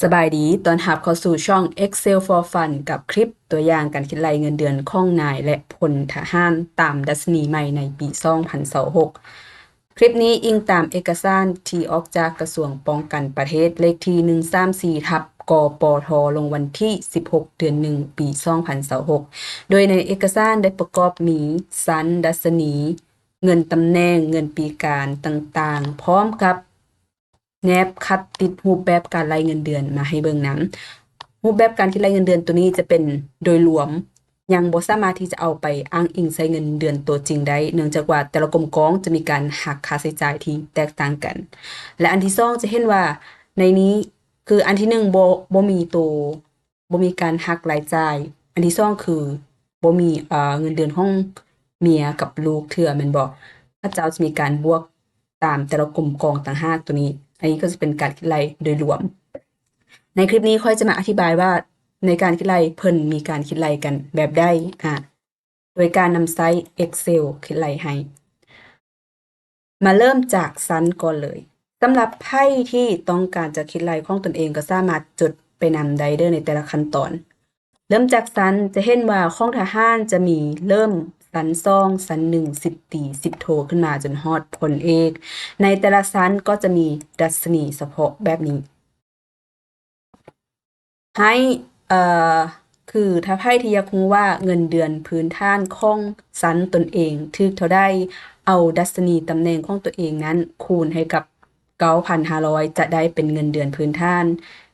ສະບາຍດີ, ຕ້ອນຮັບເຂົ້າສູ່ຊ່ອງ Excel for Fun ກັບຄລິບຕົວຢ່າງການຄິດໄລ່ເງິນເດືອນຂອງນາຍ ແລະ ພົນທະຫານຕາມດັດຊະນີໃໝ່ໃນປີສອງພັນຊາວຫົກ. ຄລິບນີ້ອີງຕາມເອກະສານທີ່ອອກຈາກກະຊວງປ້ອງກັນປະເທດ ເລກທີໜຶ່ງສາມສີ່ ທັບ ກປທ ລົງວັນທີສິບຫົກ ເດືອນໜຶ່ງ ປີສອງພັນຊາວຫົກ ໂດຍໃນເອກະສານໄດ້ປະກອບມີ ຊັ້ນດັດຊະນີ, ເງິນຕຳແໜ່ງ, ເງິນປີການຕ່າງໆ ພ້ອມກັບ ແນບຂັດຕິດຮູບແບບການໄລ່ເງິນເດືອນມາໃຫ້ເບິ່ງນຳ. ຮູບແບບການຄິດໄລ່ເງິນເດືອນໂຕນີ້ຈະເປັນໂດຍລວມ, ຍັງບໍ່ສາມາດທີ່ຈະເອົາໄປອ້າງອີງໃສ່ເງິນເດືອນໂຕຈິງໄດ້, ເນື່ອງຈາກວ່າແຕ່ລະກົມກອງຈະມີການຫັກຄ່າໃຊ້ຈ່າຍທີ່ແຕກຕ່າງກັນ. ແລະ ອັນທີສອງຈະເຫັນວ່າໃນນີ້ ຄືອັນທີໜຶ່ງ ບໍ່ ບໍ່ມີໂຕ ບໍ່ມີການຫັກລາຍຈ່າຍ. ອັນທີສອງຄືບໍ່ມີ ເອີ ເງິນເດືອນຂອງເມຍກັບລູກເທື່ອແມ່ນບໍ່? ເຂົາເຈົ້າຈະມີການບວກຕາມແຕ່ລະກົມກອງຕ່າງຫາກໂຕນີ້. ອັນນີ້ກໍຈະເປັນການຄິດໄລ່ໂດຍລວມ. ໃນຄລິບນີ້ຂ້ອຍຈະມາອະທິບາຍວ່າໃນການຄິດໄລ່ເພິ່ນມີການຄິດໄລ່ກັນແບບໃດ ອາ ໂດຍການນຳໃຊ້ Excel ຄິດໄລ່ໃຫ້. ມາເລີ່ມຈາກຊັ້ນກ່ອນເລີຍ. ສຳລັບໃຜທີ່ຕ້ອງການຈະຄິດໄລ່ຂອງຕົນເອງ ກໍສາມາດຈົດໄປນຳໄດ້ເດີ້ໃນແຕ່ລະຂັ້ນຕອນ. ເລີ່ມຈາກຊັ້ນ ຈະເຫັນວ່າຂອງທະຫານຈະມີເລີ່ມຊັ້ນສອງ, ຊັ້ນໜຶ່ງ, ສິບຕີ, ສິບໂທ ຂຶ້ນມາຈົນຮອດພົນເອກ. ໃນແຕ່ລະຊັ້ນກໍຈະມີດັດຊະນີສະເພາະແບບນີ້. ໃຫ້ ເອີ ຄືຖ້າໃຜທີ່ຢາກຮູ້ວ່າເງິນເດືອນພື້ນຖານຂອງຊັ້ນຕົນເອງຖືກເທົ່າໃດ, ເອົາດັດຊະນີຕຳແໜ່ງຂອງຕົວເອງນັ້ນຄູນໃຫ້ກັບເກົ້າພັນຫ້າຮ້ອຍ ຈະໄດ້ເປັນເງິນເດືອນພື້ນຖານ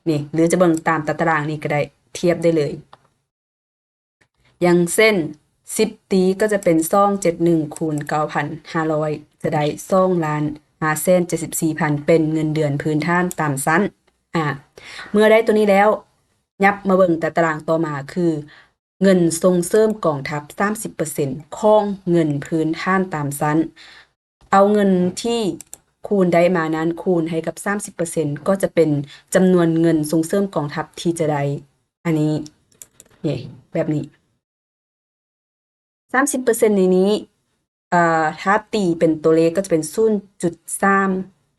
ນີ້ ຫຼືຈະເບິ່ງຕາມຕາຕະລາງນີ້ກໍໄດ້, ທຽບໄດ້ເລີຍ. ຢ່າງເຊັ່ນ ສິບຕີ ກໍຈະເປັນສອງເຈັດໜຶ່ງ ຄູນເກົ້າພັນຫ້າຮ້ອຍ ຈະໄດ້ສອງລ້ານຫ້າແສນເຈັດສິບສີ່ພັນ ເປັນເງິນເດືອນພື້ນຖານຕາມຊັ້ນ. ອາ ເມື່ອໄດ້ຕົວນີ້ແລ້ວ ຫຍັບມາເບິ່ງຕາຕະລາງຕໍ່ມາ ຄືເງິນສົ່ງເສີມກອງທັບສາມສິບເປີເຊັນຂອງເງິນພື້ນຖານຕາມຊັ້ນ. ເອົາເງິນທີ່ຄູນໄດ້ມານັ້ນຄູນໃຫ້ກັບສາມສິບເປີເຊັນ ກໍຈະເປັນຈຳນວນເງິນສົ່ງເສີມກອງທັບທີ່ຈະໄດ້. ອັນນີ້ ນີ້ ແບບນີ້ ສາມສິບເປີເຊັນໃນນີ້ ເອີ ຖ້າຕີເປັນຕົວເລກກໍຈະເປັນສູນຈຸດສາມ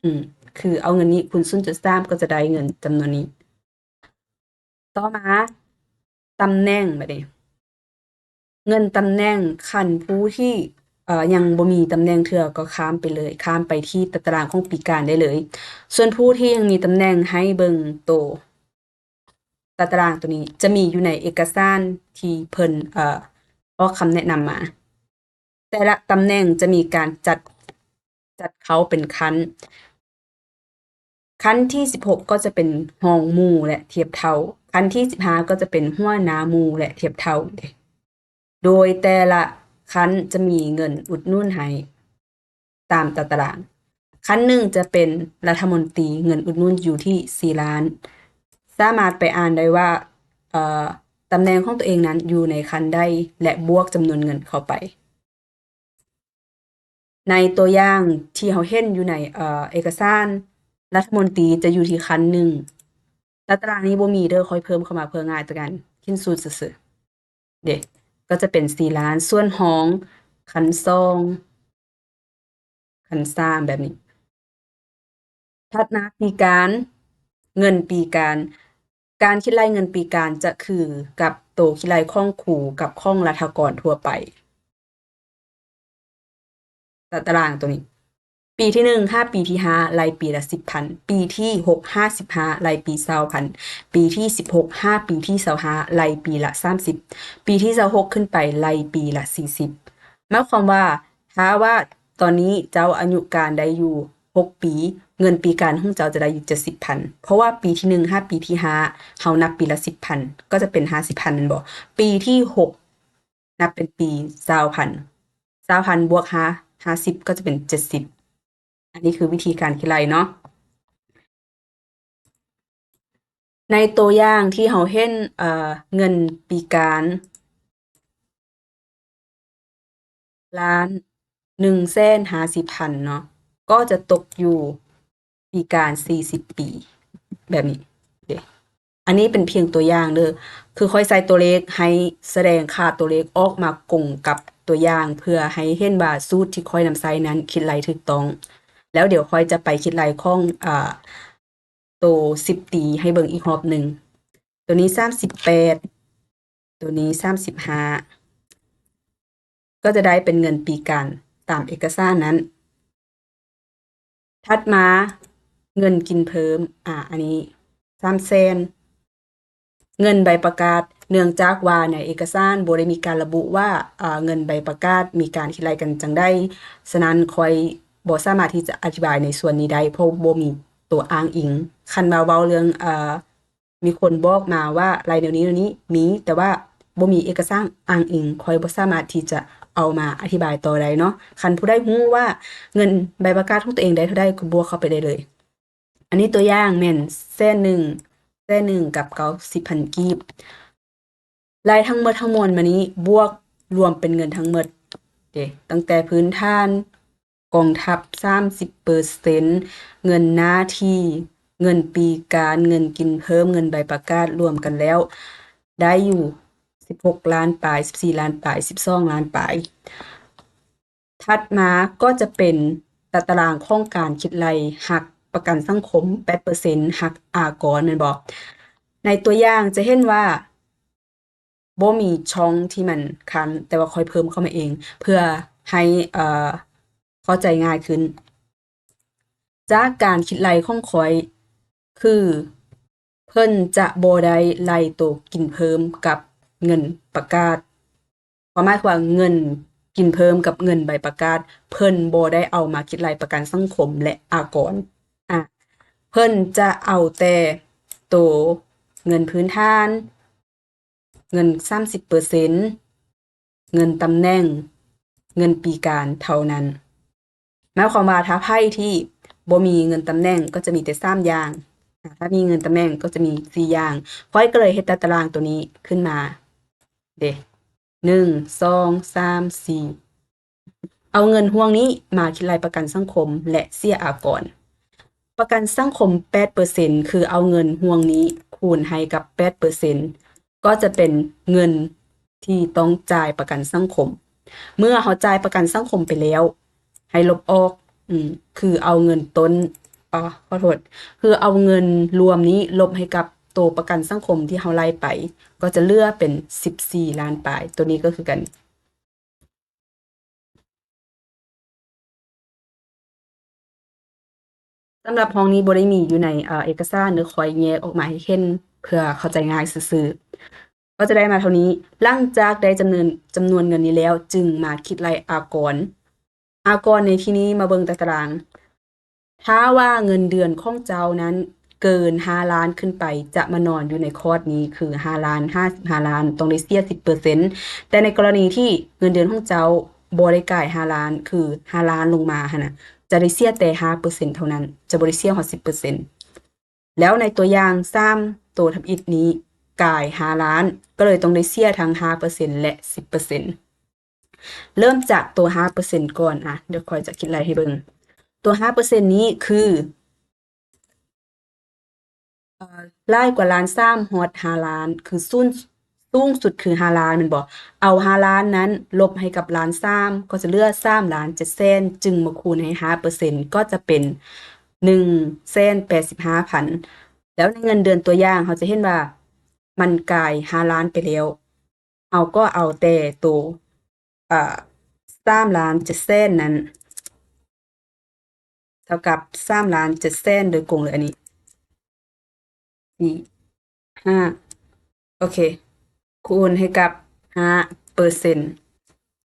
ອືມ ຄືເອົາເງິນນີ້ຄູນສູນຈຸດສາມ ກໍຈະໄດ້ເງິນຈຳນວນນີ້. ຕໍ່ມາ ຕຳແໜ່ງ ບາດນີ້ ເງິນຕຳແໜ່ງ, ຄັນຜູ້ທີ່ ເອີ ຍັງບໍ່ມີຕຳແໜ່ງເທື່ອ ກໍຂ້າມໄປເລີຍ, ຂ້າມໄປທີ່ຕາຕະລາງຂອງປີການໄດ້ເລີຍ. ສ່ວນຜູ້ທີ່ຍັງມີຕຳແໜ່ງ ໃຫ້ເບິ່ງໂຕ ຕາຕະລາງໂຕນີ້ຈະມີຢູ່ໃນເອກະສານທີ່ເພິ່ນ ເອີ ອອກຄຳແນະນຳມາ. ແຕ່ລະຕຳແໜ່ງຈະມີການຈັດ ຈັດເຂົ້າເປັນຂັ້ນ. ຂັ້ນທີສິບຫົກກໍຈະເປັນຮອງໝູ່ ແລະ ທຽບເທົ່າ. ຂັ້ນທີສິບຫ້າກໍຈະເປັນຫົວໜ້າໝູ່ ແລະ ທຽບເທົ່າເດ້. ໂດຍແຕ່ລະຂັ້ນຈະມີເງິນອຸດໜູນໃຫ້ຕາມຕາຕະລາງ. ຂັ້ນໜຶ່ງຈະເປັນລັດຖະມົນຕີ, ເງິນອຸດໜູນຢູ່ທີ່ສີ່ລ້ານ. ສາມາດໄປອ່ານໄດ້ວ່າ ເອີ ຕຳແໜ່ງຂອງຕົວເອງນັ້ນຢູ່ໃນຂັ້ນໃດ ແລະ ບວກຈຳນວນເງິນເຂົ້າໄປ. ໃນຕົວຢ່າງທີ່ເຮົາເຫັນຢູ່ໃນ ເອີ ເອກະສານ, ລັດຖະມົນຕີຈະຢູ່ທີ່ຂັ້ນໜຶ່ງ. ຕາຕະລາງນີ້ບໍ່ມີເດີ້, ຂ້ອຍເພີ່ມເຂົ້າມາເພື່ອງ່າຍຕໍ່ການຄິດສູດຊື່ໆ ເດ້. ກໍຈະເປັນສີ່ລ້ານ, ສ່ວນຮອງ ຂັ້ນສອງ ຂັ້ນສາມ ແບບນີ້. ຖັດມາປີການ, ເງິນປີການ. ການຄິດໄລ່ເງິນປີການຈະຄືກັບໂຕຄິດໄລ່ຂອງຄູກັບຂອງລັດຖະກອນທົ່ວໄປ. ຕາຕະລາງໂຕນີ້ ປີທີໜຶ່ງຫາປີທີຫ້າ ໄລ່ປີລະສິບພັນ, ປີທີຫົກຫາສິບຫ້າ ໄລ່ປີຊາວພັນ, ປີທີສິບຫົກຫາປີທີຊາວຫ້າ ໄລ່ປີລະສາມສິບ, ປີທີຊາວຫົກຂຶ້ນໄປ ໄລ່ປີລະສີ່ສິບ. ໝາຍຄວາມວ່າ ຖ້າວ່າຕອນນີ້ເຈົ້າອາຍຸການໄດ້ຢູ່ຫົກປີ, ເງິນປີການຂອງເຈົ້າຈະໄດ້ຢູ່ເຈັດສິບພັນ, ເພາະວ່າປີທີໜຶ່ງຫາປີທີຫ້າ ເຮົານັບປີລະສິບພັນ ກໍຈະເປັນຫ້າສິບພັນແມ່ນບໍ່? ປີທີຫົກນັບເປັນປີຊາວພັນ, ຊາວພັນບວກຫ້າ ຫ້າສິບ ກໍຈະເປັນເຈັດສິບ. ອັນນີ້ຄືວິທີການຄິດໄລ່ເນາະ. ໃນຕົວຢ່າງທີ່ເຮົາເຫັນ ເອີ ເງິນປີການ ລ້ານໜຶ່ງແສນຫ້າສິບພັນເນາະ, ກໍຈະຕົກຢູ່ປີການສີ່ສິບປີ ແບບນີ້ເດ້. ອັນນີ້ເປັນພຽງຕົວຢ່າງເດີ້, ຄືຂ້ອຍໃສ່ຕົວເລກໃຫ້ສະແດງຄ່າຕົວເລກອອກມາກົງກັບຕົວຢ່າງ ເພື່ອໃຫ້ເຫັນວ່າສູດທີ່ຂ້ອຍນຳໃຊ້ນັ້ນຄິດໄລ່ຖືກຕ້ອງ. ແລ້ວດຽວຂ້ອຍຈະໄປຄິດໄລ່ຂອງ ອາ ໂຕສິບປີໃຫ້ເບິ່ງອີກຮອບໜຶ່ງ. ໂຕນີ້ສາມສິບແປດ ໂຕນີ້ສາມສິບຫ້າ ກໍຈະໄດ້ເປັນເງິນປີການຕາມເອກະສານນັ້ນ. ຖັດມາເງິນກິນເພີ່ມ ອາ ອັນນີ້ສາມແສນ ເງິນໃບປະກາດ ເນື່ອງຈາກວ່າໃນເອກະສານບໍ່ໄດ້ມີການລະບຸວ່າ ອາ ເງິນໃບປະກາດມີການຄິດໄລ່ກັນຈັ່ງໃດ, ສະນັ້ນຂ້ອຍບໍ່ສາມາດທີ່ຈະອະທິບາຍໃນສ່ວນນີ້ໄດ້ ເພາະບໍ່ມີຕົວອ້າງອີງ. ຄັນວ່າເວົ້າເລື່ອງ ອາ ມີຄົນບອກມາວ່າໄລ່ແນວນີ້ແນວນີ້ ມີ, ແຕ່ວ່າບໍ່ມີເອກະສານອ້າງອີງ, ຂ້ອຍບໍ່ສາມາດທີ່ຈະເອົາມາອະທິບາຍຕໍ່ໄດ້ເນາະ. ຄັນຜູ້ໃດຮູ້ວ່າເງິນໃບປະກາດຂອງຕົວເອງໄດ້ເທົ່າໃດ ກໍບວກເຂົ້າໄປໄດ້ເລີຍ. ອັນນີ້ຕົວຢ່າງແມ່ນແສນໜຶ່ງ ແສນໜຶ່ງກັບເກົ້າສິບພັນກີບ. ລາຍທັງໝົດທັງມວນມານີ້ ບວກລວມເປັນເງິນທັງໝົດເດ້ ຕັ້ງແຕ່ພື້ນຖານ ກອງທັບສາມສິບເປີເຊັນ, ເງິນໜ້າທີ່, ເງິນປີການ, ເງິນກິນເພີ່ມ, ເງິນໃບປະກາດ ລວມກັນແລ້ວໄດ້ຢູ່ສິບຫົກລ້ານປາຍ, ສິບສີ່ລ້ານປາຍ, ສິບສອງລ້ານປາຍ. ຖັດມາກໍຈະເປັນຕາຕະລາງຂອງການຄິດໄລ່ຫັກປະກັນສັງຄົມແປດເປີເຊັນ, ຫັກອາກອນ ແມ່ນບໍ່? ໃນຕົວຢ່າງຈະເຫັນວ່າ ບໍ່ມີຊ່ອງທີ່ມັນຄັນ, ແຕ່ວ່າຂ້ອຍເພີ່ມເຂົ້າມາເອງ ເພື່ອໃຫ້ ເອີ ເຂົ້າໃຈງ່າຍຂຶ້ນ. ຈາກການຄິດໄລ່ຂອງຂ້ອຍ ຄືເພິ່ນຈະບໍ່ໄດ້ໄລ່ໂຕກິນເພີ່ມກັບເງິນປະກາດ. ຄວາມໝາຍຄືວ່າເງິນກິນເພີ່ມກັບເງິນໃບປະກາດ ເພິ່ນບໍ່ໄດ້ເອົາມາຄິດໄລ່ປະກັນສັງຄົມ ແລະ ອາກອນ. ອາ ເພິ່ນຈະເອົາແຕ່ໂຕເງິນພື້ນຖານ, ເງິນສາມສິບເປີເຊັນ, ເງິນຕຳແໜ່ງ, ເງິນປີການເທົ່ານັ້ນ. ໝາຍຄວາມວ່າຖ້າໃຜທີ່ບໍ່ມີເງິນຕຳແໜ່ງ ກໍຈະມີແຕ່ສາມຢ່າງ, ອາ ຖ້າມີເງິນຕຳແໜ່ງກໍຈະມີສີ່ຢ່າງ. ຂ້ອຍກໍເລີຍເຮັດຕາຕະລາງໂຕນີ້ຂຶ້ນມາເດ້ ໜຶ່ງ ສອງ ສາມ ສີ່ ເອົາເງິນຫ່ວງນີ້ມາຄິດໄລ່ປະກັນສັງຄົມ ແລະ ເສຍອາກອນ. ປະກັນສັງຄົມແປດເປີເຊັນ ຄືເອົາເງິນຫ່ວງນີ້ຄູນໃຫ້ກັບແປດເປີເຊັນ ກໍຈະເປັນເງິນທີ່ຕ້ອງຈ່າຍປະກັນສັງຄົມ. ເມື່ອເຮົາຈ່າຍປະກັນສັງຄົມໄປແລ້ວ ໃຫ້ລົບອອກ ອືມ ຄືເອົາເງິນຕົ້ນ ອາ ຂໍໂທດ ຄືເອົາເງິນລວມນີ້ລົບໃຫ້ກັບໂຕປະກັນສັງຄົມທີ່ເຮົາໄລ່ໄປ ກໍຈະເຫຼືອເປັນສິບສີ່ລ້ານປາຍ. ໂຕນີ້ກໍຄືກັນ. ສຳລັບຫ້ອງນີ້ບໍ່ໄດ້ມີຢູ່ໃນ ເອີ ເອກະສານເດີ, ຂ້ອຍແຍກອອກມາໃຫ້ເຫັນເພື່ອເຂົ້າໃຈງ່າຍຊື່ໆ. ກໍຈະໄດ້ມາເທົ່ານີ້. ຫຼັງຈາກໄດ້ຈຳນວນ ຈຳນວນເງິນນີ້ແລ້ວ ຈຶ່ງມາຄິດໄລ່ອາກອນ. ອາກອນໃນທີ່ນີ້ມາເບິ່ງຕາຕະລາງ. ຖ້າວ່າເງິນເດືອນຂອງເຈົ້ານັ້ນເກີນຫ້າລ້ານຂຶ້ນໄປ ຈະມານອນຢູ່ໃນຄອດນີ້ ຄືຫ້າລ້ານ ຫ້າສິບຫ້າລ້ານ ຕ້ອງໄດ້ເສຍສິບເປີເຊັນ. ແຕ່ໃນກໍລະນີທີ່ເງິນເດືອນຂອງເຈົ້າບໍ່ໄດ້ກາຍຫ້າລ້ານ ຄືຫ້າລ້ານລົງມາຫັ້ນນະ ຈະໄດ້ເສຍແຕ່ຫ້າເປີເຊັນເທົ່ານັ້ນ, ຈະບໍ່ໄດ້ເສຍຮອດສິບເປີເຊັນ. ແລ້ວໃນຕົວຢ່າງສາມໂຕທຳອິດນີ້ກາຍຫ້າລ້ານ ກໍເລີຍຕ້ອງໄດ້ເສຍທັງຫ້າເປີເຊັນ ແລະ ສິບເປີເຊັນ. ເລີ່ມຈາກໂຕຫ້າເປີເຊັນກ່ອນ. ອະ ດຽວຂ້ອຍຈະຄິດໄລ່ໃຫ້ເບິ່ງ. ໂຕຫ້າເປີເຊັນນີ້ຄື ເອີ ຫຼາຍກວ່າລ້ານສາມຮອດຫ້າລ້ານ ຄືສູນ ສູງສຸດຄືຫ້າລ້ານແມ່ນບໍ່? ເອົາຫ້າລ້ານນັ້ນລົບໃຫ້ກັບລ້ານສາມ ກໍຈະເຫຼືອສາມລ້ານເຈັດແສນ ຈຶ່ງມາຄູນໃຫ້ຫ້າເປີເຊັນ ກໍຈະເປັນໜຶ່ງແສນແປດສິບຫ້າພັນ. ແລ້ວໃນເງິນເດືອນຕົວຢ່າງ ເຮົາຈະເຫັນວ່າມັນກາຍຫ້າລ້ານໄປແລ້ວ. ເຮົາກໍເອົາແຕ່ໂຕ ອາ ສາມລ້ານເຈັດແສນນັ້ນ ເທົ່າກັບສາມລ້ານເຈັດແສນໂດຍກົງເລີຍ. ອັນນີ້ ສີ່ ຫ້າ ໂອເຄ ຄູນໃຫ້ກັບຫ້າເປີເຊັນ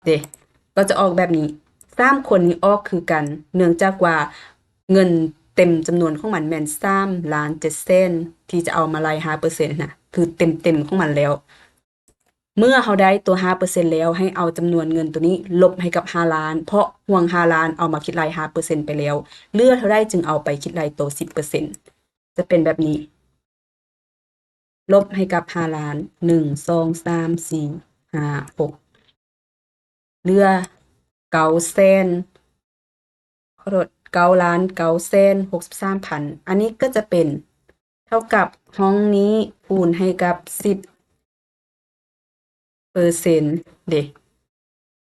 ເດ້ ກໍຈະອອກແບບນີ້. ສາມຄົນນີ້ອອກຄືກັນ ເນື່ອງຈາກວ່າເງິນເຕັມຈຳນວນຂອງມັນແມ່ນສາມລ້ານເຈັດແສນ ທີ່ຈະເອົາມາໄລ່ຫ້າເປີເຊັນນະ ຄືເຕັມໆຂອງມັນແລ້ວ. ເມື່ອເຮົາໄດ້ຕົວຫ້າເປີເຊັນແລ້ວ ໃຫ້ເອົາຈຳນວນເງິນໂຕນີ້ລົບໃຫ້ກັບຫ້າລ້ານ ເພາະຫ່ວງຫ້າລ້ານເອົາມາຄິດໄລ່ຫ້າເປີເຊັນໄປແລ້ວ. ເຫຼືອເທົ່າໃດຈຶ່ງເອົາໄປຄິດໄລ່ໂຕສິບເປີເຊັນ ຈະເປັນແບບນີ້. ລົບໃຫ້ກັບຫ້າລ້ານ ໜຶ່ງ ສອງ ສາມ ສີ່ ຫ້າ ຫົກ ເຫຼືອເກົ້າແສນ ຂໍໂທດ ເກົ້າລ້ານເກົ້າແສນຫົກສິບສາມພັນ. ອັນນີ້ກໍຈະເປັນເທົ່າກັບຫ້ອງນີ້ຄູນໃຫ້ກັບສິບເປີເຊັນເດ້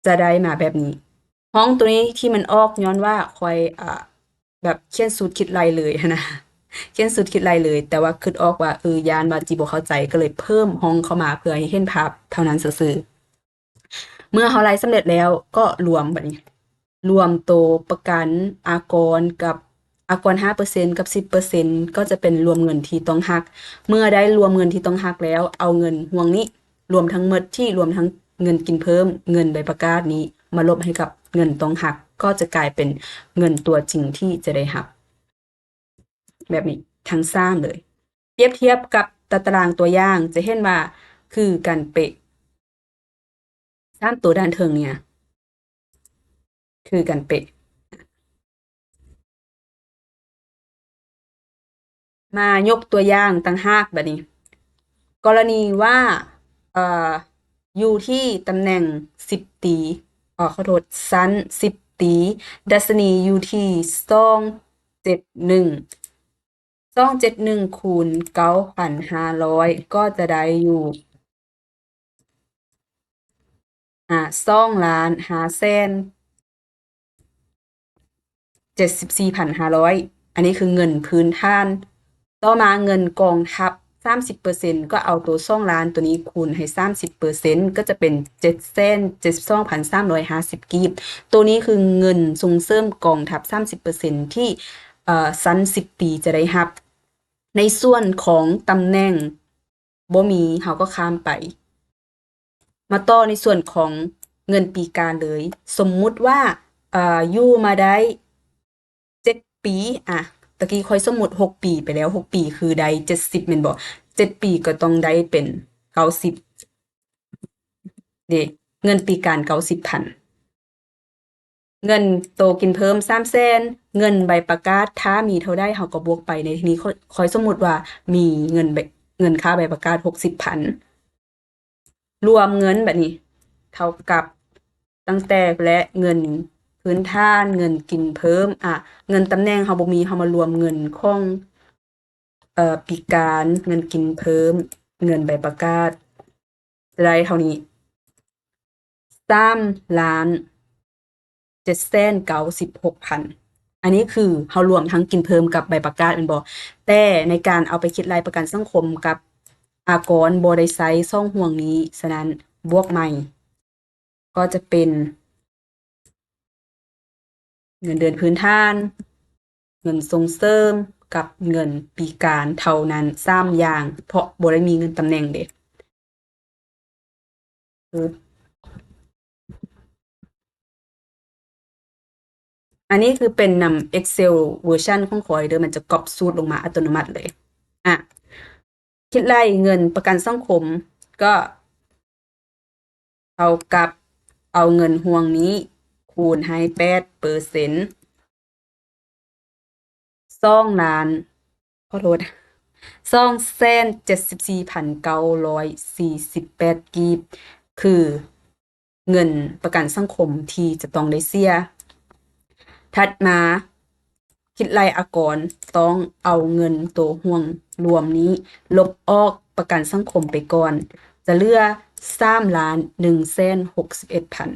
ຈະໄດ້ມາແບບນີ້. ຫ້ອງໂຕນີ້ທີ່ມັນອອກຍ້ອນວ່າຂ້ອຍ ອາ ແບບຂຽນສູດຄິດໄລ່ເລີຍຫັ້ນນະ. ຂຽນສູດຄິດໄລ່ເລີຍ, ແຕ່ວ່າຄິດອອກວ່າ ເອີ ຢ້ານວ່າຊິບໍ່ເຂົ້າໃຈ ກໍເລີຍເພີ່ມຮ່ອງເຂົ້າມາເພື່ອໃຫ້ເຫັນພາບເທົ່ານັ້ນຊື່ໆ. ເມື່ອເຮົາໄລ່ສຳເລັດແລ້ວ ກໍລວມບັດນີ້ ລວມໂຕປະກັນອາກອນກັບ ອາກອນຫ້າເປີເຊັນກັບສິບເປີເຊັນ ກໍຈະເປັນລວມເງິນທີ່ຕ້ອງຫັກ. ເມື່ອໄດ້ລວມເງິນທີ່ຕ້ອງຫັກແລ້ວ ເອົາເງິນຫ່ວງນີ້ ລວມທັງໝົດທີ່ລວມທັງເງິນກິນເພີ່ມ, ເງິນໃບປະກາດນີ້ ມາລົບໃຫ້ກັບເງິນຕ້ອງຫັກ ກໍຈະກາຍເປັນເງິນຕົວຈິງທີ່ຈະໄດ້ຮັບ. ແບບນີ້ທັງສາມເລີຍ. ປຽບທຽບກັບຕາຕະລາງຕົວຢ່າງ ຈະເຫັນວ່າຄືກັນເປະ. ສາມໂຕດ້ານເທິງນີ້ນະ ຄືກັນເປະ. ມາຍົກຕົວຢ່າງຕ່າງຫາກບັດນີ້. ກໍລະນີວ່າ ເອີ ຢູ່ທີ່ຕຳແໜ່ງສິບຕີ ເອີ ຂໍໂທດ ຊັ້ນສິບຕີ ດັດຊະນີຢູ່ທີ່ສອງເຈັດໜຶ່ງ ສອງເຈັດໜຶ່ງຄູນເກົ້າພັນຫ້າຮ້ອຍ ກໍຈະໄດ້ຢູ່ ອາ ສອງລ້ານຫ້າແສນເຈັດສິບສີ່ພັນຫ້າຮ້ອຍ ອັນນີ້ຄືເງິນພື້ນຖານ. ຕໍ່ມາເງິນກອງທັບສາມສິບເປີເຊັນ ກໍເອົາໂຕສອງລ້ານໂຕນີ້ຄູນໃຫ້ສາມສິບເປີເຊັນ ກໍຈະເປັນເຈັດແສນເຈັດສິບສອງພັນສາມຮ້ອຍຫ້າສິບກີບ. ໂຕນີ້ຄືເງິນສົ່ງເສີມກອງທັບສາມສິບເປີເຊັນທີ່ ເອີ ຊັ້ນສິບປີຈະໄດ້ຮັບ. ໃນສ່ວນຂອງຕຳແໜ່ງບໍ່ມີ ເຮົາກໍຂ້າມໄປ. ມາຕໍ່ໃນສ່ວນຂອງເງິນປີການເລີຍ. ສົມມຸດວ່າ ເອີ ຢູ່ມາໄດ້ເຈັດປີ ອາ ຕະກີ້ຂ້ອຍສົມມຸດຫົກປີໄປແລ້ວ ຫົກປີຄືໄດ້ເຈັດສິບແມ່ນບໍ່? ເຈັດປີກໍຕ້ອງໄດ້ເປັນເກົ້າສິບເດ້ ເງິນປີການເກົ້າສິບພັນ. ເງິນໂຕກິນເພີ່ມສາມແສນ ເງິນໃບປະກາດ ຖ້າມີເທົ່າໃດເຮົາກໍບວກໄປ. ໃນທີ່ນີ້ຂ້ອຍ ຂ້ອຍສົມມຸດວ່າມີເງິນ ເງິນຄ່າໃບປະກາດຫົກສິບພັນ ລວມເງິນບັດນີ້ເທົ່າກັບ ຕັ້ງແຕ່ແລະເງິນພື້ນຖານ ເງິນກິນເພີ່ມ ອາ ເງິນຕຳແໜ່ງເຮົາບໍ່ມີ ເຮົາມາລວມເງິນຂອງ ເອີ ປີການ ເງິນກິນເພີ່ມ ເງິນໃບປະກາດ ຈະໄດ້ເທົ່ານີ້ ສາມລ້ານເຈັດແສນເກົ້າສິບຫົກພັນ. ອັນນີ້ຄືເຮົາລວມທັງກິນເພີ່ມກັບໃບປະກາດແມ່ນບໍ່? ແຕ່ໃນການເອົາໄປຄິດໄລ່ປະກັນສັງຄົມກັບອາກອນບໍ່ໄດ້ໃຊ້ຊ່ອງຮ່ວງນີ້, ສະນັ້ນບວກໃໝ່ ກໍຈະເປັນເງິນເດືອນພື້ນຖານ, ເງິນສົ່ງເສີມ ກັບເງິນປີການເທົ່ານັ້ນ ສາມຢ່າງ, ເພາະບໍ່ໄດ້ມີເງິນຕຳແໜ່ງເດ້. ອັນນີ້ຄືເປັນນຳ Excel version ຂອງຂ້ອຍເດີ, ມັນຈະກັອບສູດລົງມາອັດຕະໂນມັດເລີຍ. ອະ ຄິດໄລ່ເງິນປະກັນສັງຄົມ ກໍເທົ່າກັບເອົາເງິນຫ່ວງນີ້ຄູນໃຫ້ແປດເປີເຊັນ ສອງລ້ານ ຂໍໂທດ ສອງແສນເຈັດສິບສີ່ພັນເກົ້າຮ້ອຍສີ່ສິບແປດກີບ ຄືເງິນປະກັນສັງຄົມທີ່ຈະຕ້ອງໄດ້ເສຍ. ຖັດມາ ຄິດໄລ່ອາກອນ ຕ້ອງເອົາເງິນໂຕຮ່ວງລວມນີ້ລົບອອກປະກັນສັງຄົມໄປກ່ອນ ຈະເຫຼືອສາມລ້ານໜຶ່ງແສນຫົກສິບເອັດພັນ.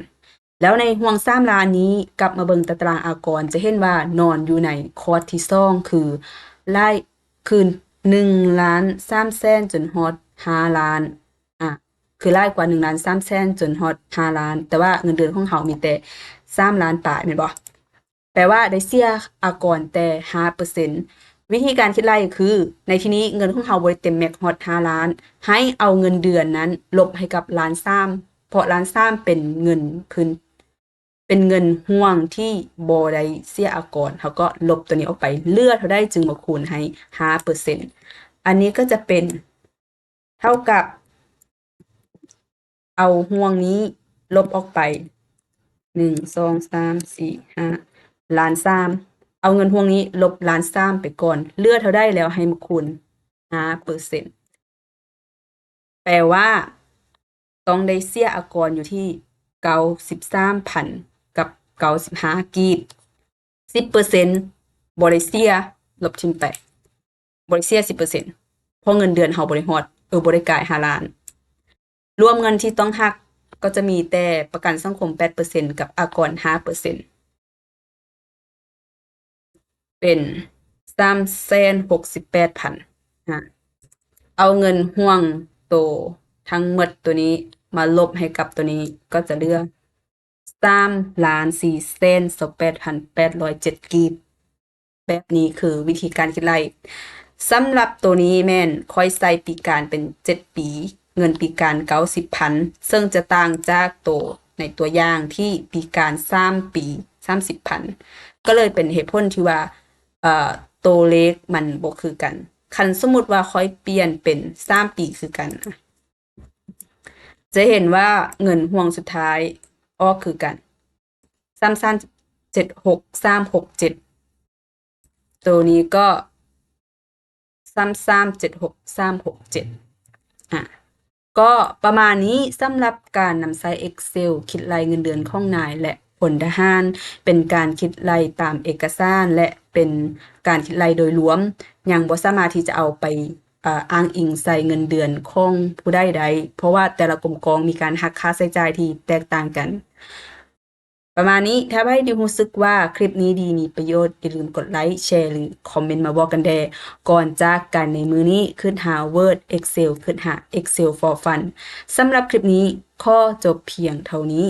ແລ້ວໃນຫ່ວງສາມລ້ານນີ້ ກັບມາເບິ່ງຕາຕະລາງອາກອນ ຈະເຫັນວ່ານອນຢູ່ໃນຄອດທີສອງ ຄືລາຍ ຄືໜຶ່ງລ້ານສາມແສນຈົນຮອດຫ້າລ້ານ ອາ ຄືຫຼາຍກວ່າໜຶ່ງລ້ານສາມແສນຈົນຮອດຫ້າລ້ານ ແຕ່ວ່າເງິນເດືອນຂອງເຮົາມີແຕ່ສາມລ້ານປາຍແມ່ນບໍ່? ແປວ່າໄດ້ເສຍອາກອນແຕ່ຫ້າເປີເຊັນ. ວິທີການຄິດໄລ່ຄື ໃນທີ່ນີ້ເງິນຂອງເຮົາບໍ່ໄດ້ເຕັມແມັກຮອດຫ້າລ້ານ ໃຫ້ເອົາເງິນເດືອນນັ້ນລົບໃຫ້ກັບລ້ານສາມ ເພາະລ້ານສາມເປັນເງິນພື້ນ ເປັນເງິນຫ່ວງທີ່ບໍ່ໄດ້ເສຍອາກອນ ເຮົາກໍລົບຕົວນີ້ອອກໄປ ເຫຼືອເທົ່າໃດຈຶ່ງມາຄູນໃຫ້ຫ້າເປີເຊັນ. ອັນນີ້ກໍຈະເປັນ ເທົ່າກັບ ເອົາຫ່ວງນີ້ລົບອອກໄປ ໜຶ່ງ ສອງ ສາມ ສີ່ ຫ້າ ລ້ານສາມ ເອົາເງິນຫ່ວງນີ້ລົບລ້ານສາມໄປກ່ອນ ເຫຼືອເທົ່າໃດແລ້ວໃຫ້ມາຄູນຫ້າເປີເຊັນ. ແປວ່າຕ້ອງໄດ້ເສຍອາກອນຢູ່ທີ່ເກົ້າສິບສາມພັນກັບເກົ້າສິບຫ້າກີບ ສິບເປີເຊັນ ບໍ່ໄດ້ເສຍ ລົບຖິ້ມໄປ ບໍ່ໄດ້ເສຍສິບເປີເຊັນ ເພາະເງິນເດືອນເຮົາບໍ່ໄດ້ຮອດ ເອີ ບໍ່ໄດ້ກາຍຫ້າລ້ານ. ລວມເງິນທີ່ຕ້ອງຫັກກໍຈະມີແຕ່ປະກັນສັງຄົມແປດເປີເຊັນກັບອາກອນຫ້າເປີເຊັນ ເປັນ ສາມແສນຫົກສິບແປດພັນ ອາ ເອົາເງິນຮ່ວງໂຕທັງໝົດໂຕນີ້ມາລົບໃຫ້ກັບໂຕນີ້ ກໍຈະເຫຼືອ ສາມລ້ານສີ່ແສນຊາວແປດພັນແປດຮ້ອຍເຈັດກີບ. ແບບນີ້ຄືວິທີການຄິດໄລ່. ສຳລັບໂຕນີ້ແມ່ນຂ້ອຍໃສ່ປີການເປັນເຈັດປີ ເງິນປີການເກົ້າສິບພັນ ເຊິ່ງຈະຕ່າງຈາກໂຕໃນຕົວຢ່າງທີ່ປີການສາມປີ ສາມສິບພັນ ກໍເລີຍເປັນເຫດຜົນທີ່ວ່າ ເອີ ໂຕເລກມັນບໍ່ຄືກັນ. ຄັນສົມມຸດວ່າຂ້ອຍປ່ຽນເປັນສາມປີຄືກັນ ຈະເຫັນວ່າເງິນຫ່ວງສຸດທ້າຍອອກຄືກັນ ສາມສາມເຈັດຫົກສາມຫົກເຈັດ ໂຕນີ້ກໍ ສາມສາມເຈັດຫົກສາມຫົກເຈັດ ອາ ກໍປະມານນີ້. ສຳລັບການນຳໃຊ້ Excel ຄິດໄລ່ເງິນເດືອນຂອງນາຍ ແລະ ພົນທະຫານ ເປັນການຄິດໄລ່ຕາມເອກະສານ ແລະ ເປັນການຄິດໄລ່ໂດຍລວມ, ຍັງບໍ່ສາມາດທີ່ຈະເອົາໄປ ເອີ ອ້າງອີງໃສ່ເງິນເດືອນຂອງຜູ້ໃດໄດ້ ເພາະວ່າແຕ່ລະກົມກອງມີການຫັກຄ່າໃຊ້ຈ່າຍທີ່ແຕກຕ່າງກັນ. ປະມານນີ້. ຖ້າໃຜທີ່ຮູ້ສຶກວ່າຄລິບນີ້ດີ ມີປະໂຫຍດ, ຢ່າລືມກົດໄລ, ແຊ ຫຼື ຄອມເມັນມາບອກກັນແດ່. ກ່ອນຈາກກັນໃນມື້ນີ້, ຄຶດຫາ Word, Excel, ຄຶດຫາ Excel for Fun. ສຳລັບຄລິບນີ້, ຂໍຈົບພຽງເທົ່ານີ້.